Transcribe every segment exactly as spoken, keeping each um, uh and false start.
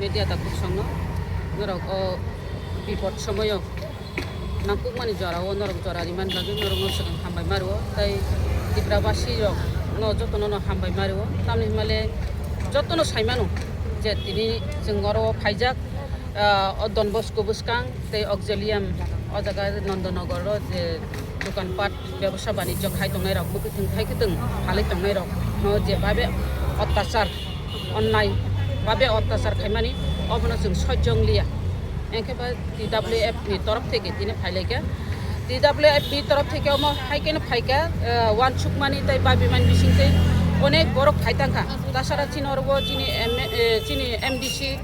Media takhuk songno norok o bipod somoyo nangkukmani jorao norok jora rimani bagwi norokno swkang hambai ma rwo tei Tiprabasi rokno jotono no hambai ma rwo. Tamni hwnmale jotono saimano je tini chwng oro o phaijak, ah, o Don Bosco bwskang tei Auxilium o jaga Nandanagar o je dokan pat bebosa banijyo khai tongnai rok, bwkhwtwng khai kwtwng phalwi tongnai rok no je babe ottachar, onnai babe ottachar khaimani obono chwng sojjong liya. Engkhe ba T W F ni torof theke tini phailaikha. T W F ni torof theke omo hai kheno phaikha, eh, wansukmani tei babimani bisingtwi onek borok phai tangkha. Tasara chini oro bo chini M A, eh, chini M D C,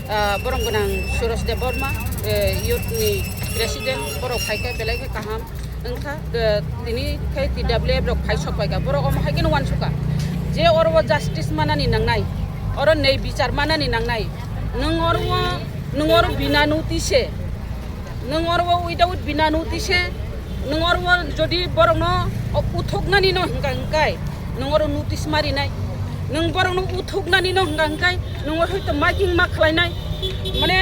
ah, borok gwnang Suresh Debbarma, eh, youth ni president, borok phaikha belai khe kaham. Wngkha, eh, tini khe T W F rok phai sok paikha, borok omo hai kheno wansukha je oro o justice manani nangnai, oro nei bichar manani nangnai. Nwng oro o, nwng oro bina notice, nwng oro o without bina notice, nwng oro o jodi borokno uthuknani no hwnka hwnkai, nwng oro notice marinai, nwng borokno uthuknani no hwnka hwnkai, nwng oro hoito miking ma khlainai, mane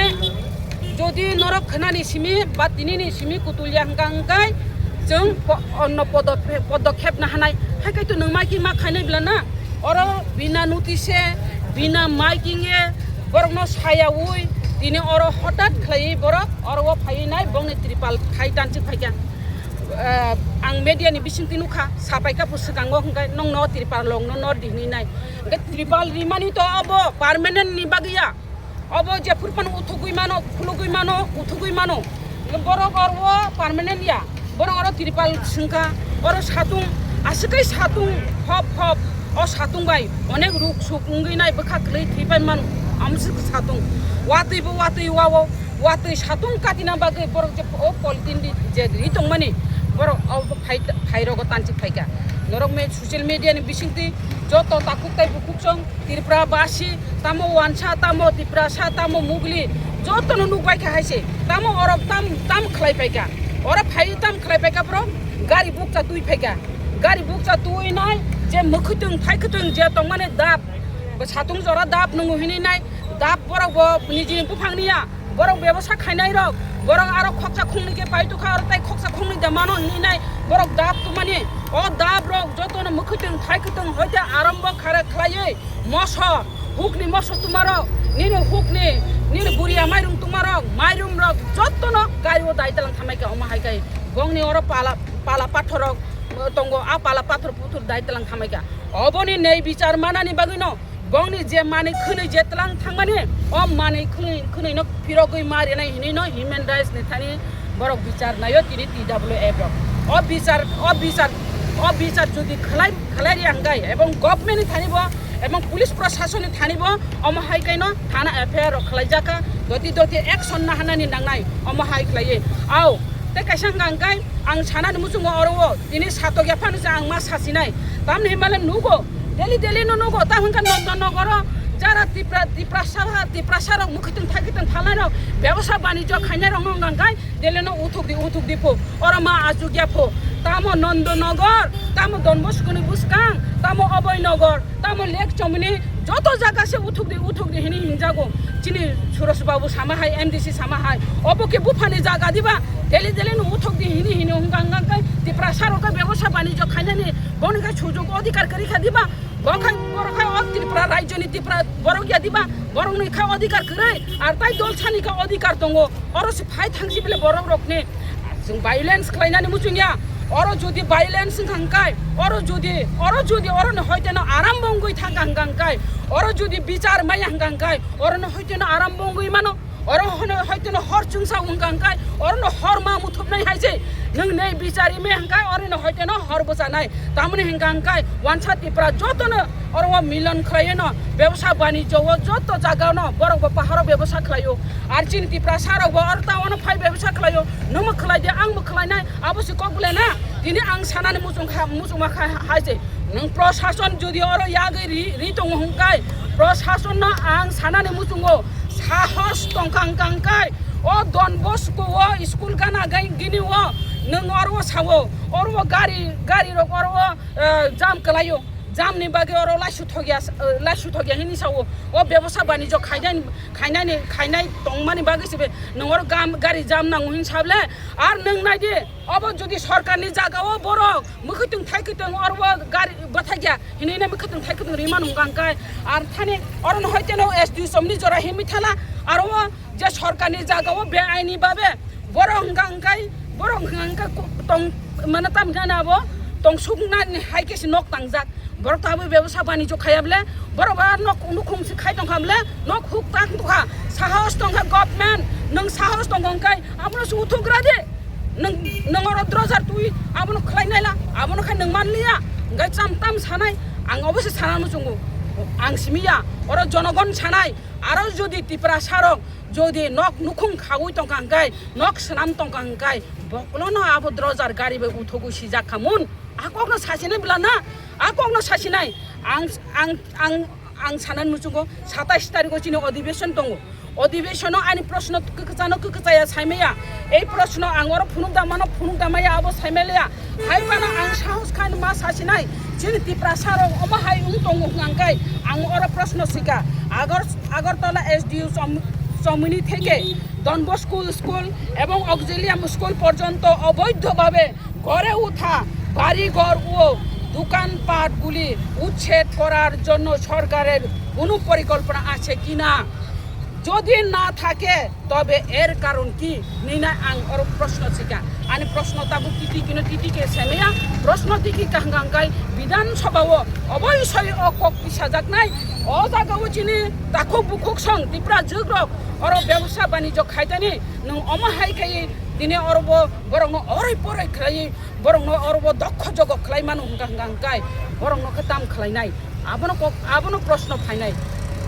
jodi norok khwnani simi ba tinini simi kutulya hwnka hwnkai, chwng po-, onno podop-, podokhep na hanai, hai kaitu nwng miking ma khainai bla na, oro bina notice, bina miking e borokno sayaui tini oro hotat khlaiwi borok oro o phaiwi nai bongni tripal thai tanchik phaikha. Eh, ang media ni bisingtwi nukha, sapaikha bo swkango hwnkhai nongno tripal rokno nor di hinwi nai. Hwnkhe tripal rimani to abo permanent ni bagwi ya. Obo jephuru phano uthugwi mano, khulugwi mano, uthugwi mano. Borok oro o permanent ya. Borok oro tripal swngkha, oro satung, aswk kai satung, hop hop. O satung bai onek ruk suk wngwi nai, bwkha kwlwi thwipai mano. Amswk satung. Watwi bo watwi wao, watwi satung katina bagwi borok je o polythene di je ri tongmani, borok o phai, phairogo tanchik phaikha. Norok me social media ni bisingtwi joto takhuk tai bukhuk song Tripura basi, tamo wansa, tamo Tiprasa, tamo Mugli, jotono nukbai kha hai se. Tamo orok tam, tam khlai paikha. Oro phai tam khlai paikha borok, gari bukcha twi phaikha. Gari bukcha twi nai, je mwkhwtwng, thaikhwtwng je tongmani dap, bo satung jora dap nungo hinwi nai, dap borok bo nijini buphang niya. Borok bebosa khainai rok, borok aro khoksa khongni khe pai tukha, aro tai khoksa khongni de mano hinwi nai, borok dap tumani, o dap rok jotono mwkhwtwng, thaikhwtwng hoite arombo khare khlaiwi mosor, hukni mosor tumarok, nini hukni, nini buriya mairum tumarok, mairum rok jotono gari o dai talang thamai kha, omo hai kai bongni oro pala, pala pathor rok tongo, a pala pathor puthur dai talang thamai kha. Oboni nei bichar manani bagwino Bongni je manwi khwnwi je tlang thangmani, o manwi khwnwi, khwnwino phirogwi ma rinai hinwi no human rights ni thani borok bichar naio tini T W F rok. O bichar, o bichar, o bichar jodi khlai, khlai riya hwnkhe ebong government ni thani bo ebong police proshasoni thani bo omo hai kaino thana F I R rok khlai jaka, doti doti action nahanani nangnai omo hai khlaiwi. Au, tei kaisa hwnkha hwnkhe ang sanani muchungo oro o tini satok ya phano se ang ma sasinai. Tamni hinmale nugo, daily daily no nugo, ta hwnkha Nonda Nogoro jara Tipra, Tiprasa, Tiprasa rok mwkhwtwng thaikhe tong phalnai rok, bebosa banijyo khainai rok no hwnkha hwnkhe daily no uthuk di, uthuk di pho, oro ma achuk ya pho. Tamo Nonda Nogor, tamo Don Bosco ni bwskang, tamo Oboi Nogor, tamo lek chomni joto jaga se uthuk di, uthuk di hini hinjago. Chini Suresh Babu sama hai, M D C sama hai. Obo ke buphani jaga diba? Daily daily no uthuk di hini hini hwnkha hwnkha khe Tiprasa rok khe bebosa banijyo khainani boni khe sujog odhikar kwrwi kha diba? Bo khai, borok khai o Tripura rajyo ni Tripura borok ya diba? Borok ni khai odhikar kwrwi. Ar tai dol sani khai odhikar tongo. Oro se phai thangsi bile borok rok ni. Chwng violence khlainani muchung ya. Oro jodi violence wngkha hwnkhe, oro jodi, oro jodi oro no hoite no aram bo wngwi thangkha hwnkha hwnkhe, oro jodi bichar maya hwnkha hwnkhe, oro no hoite no aram bo wngwi mano. Oro hono hoite no hor chwngsa wngkha hwnkhe, oro no hor ma muthupnai hai se. Nwng nei bichar ime hwnkhe, oro no hoite no hor bwchanai. Tamoni hwnkha hwnkhe, wansa Tipra joto no oro o milon khlaiwi no, bebsa banijyo o joto jaga no, borok bo paharo bebsa khlaio. Ar chini Tiprasa rok bo oro ta ono phai bebsa khlaio. Nwngmo khlai di, angbo khlainai, abo se kok bwle na. Tini ang sanani muchung kha, muchungma kha hai se. Nwng prosason jodi oro yagwi ri, ri tongo hwnkhe, prosason no ang sanani muchungo sahos tongkha hwnkha hwnkhe, o Don Bosco o school gana gai gini o nwng oro o sao, oro o gari, gari rok oro o, eh, jam kwlaio. Jam ni bagwi oro laisu thokya, eh, laisu thokya hini sao. O bebosa banijo khainai, khainani, khainai tongmani bagwi se be nwng oro gam, gari jam nango hin sable. Ar nwng nai di, obo jodi sorkar ni jaga o borok mwkhwtwng thaikitwng oro gari bwthakya hini ne mwkhwtwng thaikitwng rima nung kang kai. Ar thani oro no hoite no S D O somni jora himi thala aro o je sorkar ni jaga o be aini babe borok hwnka hwnkai, borok hwnka hwnka ku-, tong, mane tam jani abo tong sukna ni hai khe se nok tangjak. Borok tabwi bebosa banijo khaya bole, borok ba nok nukhung se khai tong kha bole, nok huk tak tong kha. Sahos tong kha government, nwng sahos tong kha hwnkai, abono se uthuk gra de. Nwng, nwng oro drojar twi, abono khlai naila, abono khai nwng man liya. Hwnkai cham tam sanai, ang obo se sana muchungo. Ang simi ya, oro jonogon sanai, aro jodi Tiprasa rok, jodi nok nukhung khaui tong kha hwnkai, nok swnam tong kha hwnkai, bokolono abo drojar gari bai uthogwi sijak kha mun. A kokno sasinai bwla na, a kokno sasinai. Ang, ang, ang, ang sanani muchungo satais tarikh o chini odhibeshon tongo. Odhibeshono ani proshno kwkwchano kwkwchaya saimaya. Ei proshno ang oro phunuk da mano, phunuk da maya abo saimaliya. Hai phano ang sahos khan ma sasinai. Chini Tiprasa rok omo hai wng tongo hwnkha hwnkhe ang oro proshno sika. Agor-, Agartala S D O chom-, chomini theke Don Bosco school, school এবং Auxilium school পর্যন্ত অবৈধভাবে গড়ে ওঠা বাড়িঘর ও দোকানপাটগুলি উচ্ছেদ করার জন্য সরকারের কোনো পরিকল্পনা আছে কিনা? যদি না থাকে, তবে এর কারণ কি? Hinwi ang oro proshno sika. Ani proshno tabuk titi kino titi khe semaya. Proshno tiki kaham hwnkhe Bidhan Sabha o oboi soi o kok tisajaknai. O jaga o chini takhuk bukhuk song Tipra jugrok oro bebosa banijo khaitani. Nwng omo hai khai dine oro bo borokno oroi poroi khlai, borokno oro bo dokho jogo khlai mano hwnkha hwnkha hwnkhe borokno khe tam khlainai. Abono kok, abono proshno phainai.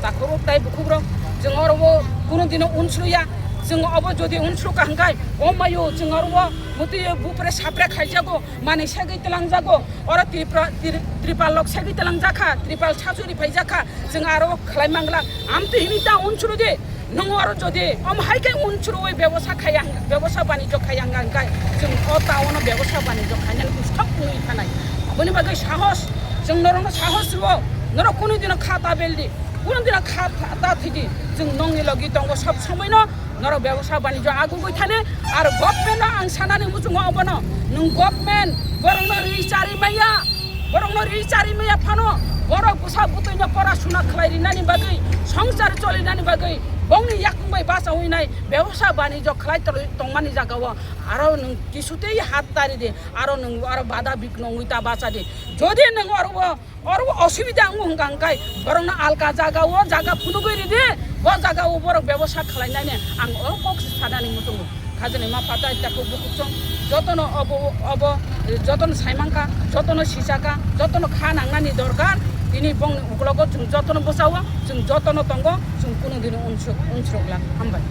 Takhurok tai bukhukrok, chwng oro bo kuno dino unsruya. Chwng obo jodi unsru ka hwnkhe, o mayo chwng oro bo mutwi bupre sapre khaijago, manwi segwi twlangjago. Oro Tripura, Tri-, Tripal lok segwi twlangjakha, Tripal sachuri phaijakha. Chwng aro khlai mangla. Amtwi hini ta unsru di. Nwng oro jodi omo hai khe unsruwi bebosa khaya, bebosa banijo khaya hwnkha hwnkhe chwng o town o bebosa banijo khainani usthok wngwi thanai. Aboni bagwi sahos, chwng norokno sahos rwo, norok kunu dino kha ta beldi, kunu dino kha ta, ta thidi, chwng nongni logi tongo sob somoino norok bebosa banijo agugwi thani. Ar government no ang sanani muchungo obono, nwng government borokno ri chari maya. Borokno ri chari maya phano, borok bwsa bwtwino pora suna khlai rinani bagwi, songchar choli nani bagwi, bongni yakung bai bachaui nai, bebosa banijo khlai tongmani jagao, aro nwng kisutei hat tari di, aro nwng aro bada bik nongwi ta bacha di. Jodi nwng oro o, oro o osubida wngo hwnkha hwnkhe, borokno alka jagao jaga phunugwi ridi, bo jagao borok bebosa khlai nani ang oro kok sanani muchungo. Khajani ma phatai takhuk bukhuk chwng jotono obo, obo, jotono saimangkha, jotono sichakha, jotono kha nangnani dorkar. Tini bongni uklogo chwng jotono bwsao, chwng jotono tongo, chwng kunu dino unsuk, unsukla. Hambai.